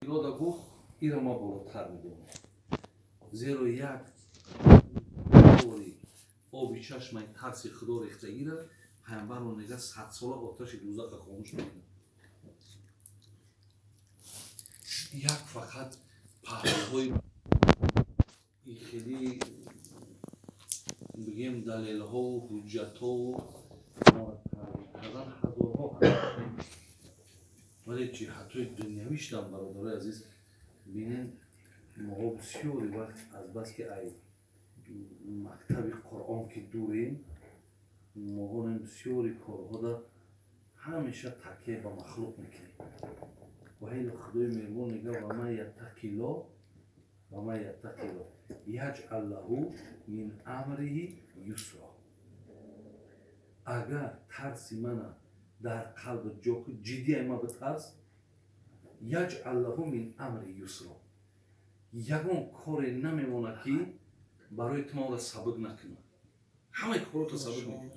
Ирода гуфт, ира ма болотар медонам, зеро як бори оби чашмаи тарси Худо рехтагира пайғамбарро мега, 100 сола оташи дузаха хомӯш мекунад. Як фақат паҳлӯҳои хеле, бигем, далелҳову ҳуҷҷатҳову кардан ҳазорҳо, вале ҷиҳатҳои дунявишдам, бародарои азиз, бинен, моҳо бисёри вақт азбаски ай мактаби Қуръон ки дурем, моҳонем бисёри корҳода ҳамеша такя ба махлуқ мекунем. Ва ҳело Худои меҳрубон мега: "Ва ман яттақилло, ва ман яттақилло яҷъал лаҳу мин амриҳи юсро". Агар тарси мана дар қалбат ҷо ки ҷиддӣ ай ма битарс, яҷъал лаҳу мин амри юсро, ягон коре намемонад, ки барои ту ма сабук накунам, ҳамаи корото сабук мекунам.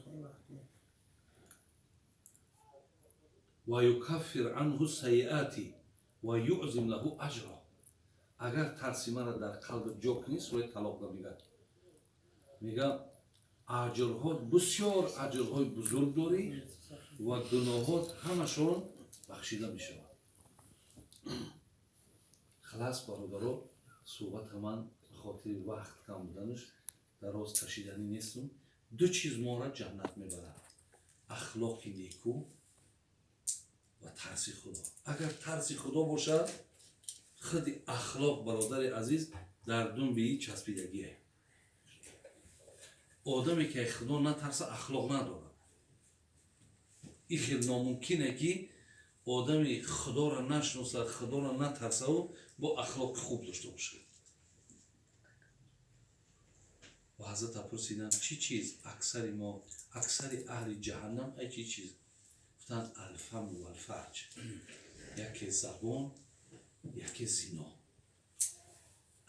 Ва юкаффир анҳу сайиати ва юъзим лаҳу аҷро. Агар тарси мара дар қалбат ҷо кунӣ, сураи Талоқда мега, аҷрҳо бисёр, аҷрҳои бузург дорӣ ва гуноҳот ҳамашон бахшида мешавад. Халас, бародаро, суҳбата ман ба хотири вақт кам буданаш дароз кашиданӣ нестум. Ду чиз моро ҷаннат мебарад: ахлоқи неку ва тарси Худо. Агар тарси Худо бошад, худи ахлоқ, бародари азиз, дар думби часпидагие. Одаме ки Худо натарса, ахлоқ надорад. Ин хел номумкине, ки одами Худоро нашиносад, Худоро натарсаву бо ахлоқи хуб дошта бошад. Ва ҳазрата пурсиданд: чӣ чиз аксари мо, аксари аҳли ҷаҳаннам ай чӣ чиз? Гуфтанд: алфаму валфарҷ, яке забон, яке зино.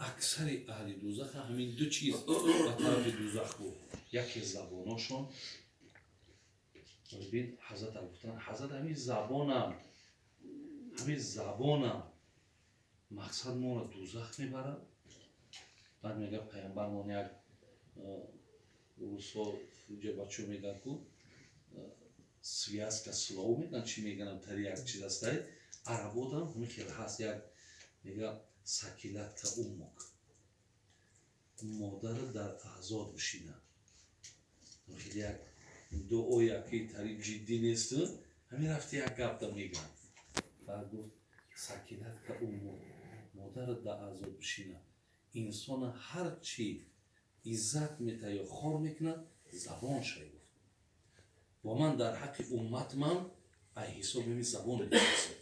Аксари аҳли дузаха ҳамин ду чиз ба тарафи дузах буд, яке забоношон. Бин, ҳазрата гуфтанд: ҳазрат, ҳамин забонам мақсад моро дузах мебарад? Баъд мега пайғамбармон, як русҳо бачо мегӯянд ку, связка слов мегӯянд, чӣ мегӯянд, тари як чиз астай, арабодам ҳамин хел ҳаст, як мега: "Сакилатка уммук", модарат дар аъзод бишинад. Хел як дуоя ки тари ҷиддӣ несту, ҳамин рафти як гапда мегӯянд. Баъд гуфт: "Сакилатка уммук", модарат дар аъзод бишинад. Инсона ҳар чӣ иззат мета ё хор мекунад, забон шай, гуфт. Ва ман дар ҳаққи умматман ай ҳисоби ҳамин забон мепурсам.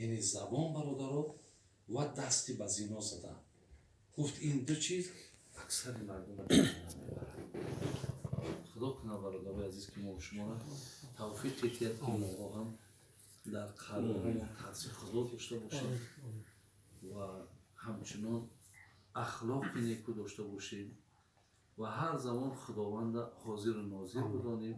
Яъне забон, бародаро, ва дасти ба зино задан, гуфт, ин ду чиз аксари мардумро мебарад. Худо кунад, бародарои азиз, ки мо шуморо тавфиқ диҳад, ки моҳо ҳам дар қалбҳомон тарси Худо дошта бошем ва ҳамчунон ахлоқи неку дошта бошем ва ҳар замон Худованда ҳозиру нозир бидонем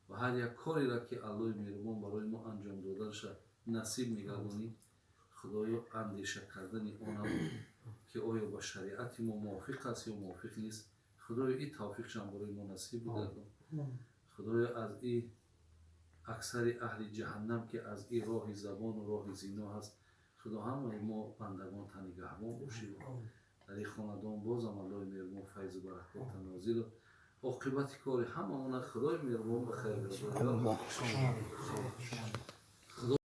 ва ҳар як кореро, ки Аллоҳи меҳрубон барои мо анҷом доданаша насиб мегардонӣ, Худоё, андеша кардани онам, ки оё ба шариати мо мувофиқ аст ё мувофиқ нест, Худоё, ин тавфиқшам барои мо насиб бигардон. Худоё, аз и аксари аҳли ҷаҳаннам, ки аз и роҳи забону роҳи зино ҳаст, Худо, ҳамаи мо бандагонта нигаҳбон бошӣ. Дар ин хонадон бозам Аллоҳи меҳрубон файзу баракота нозилу оқибати кори ҳамаона Худои меҳрубон ба хайр.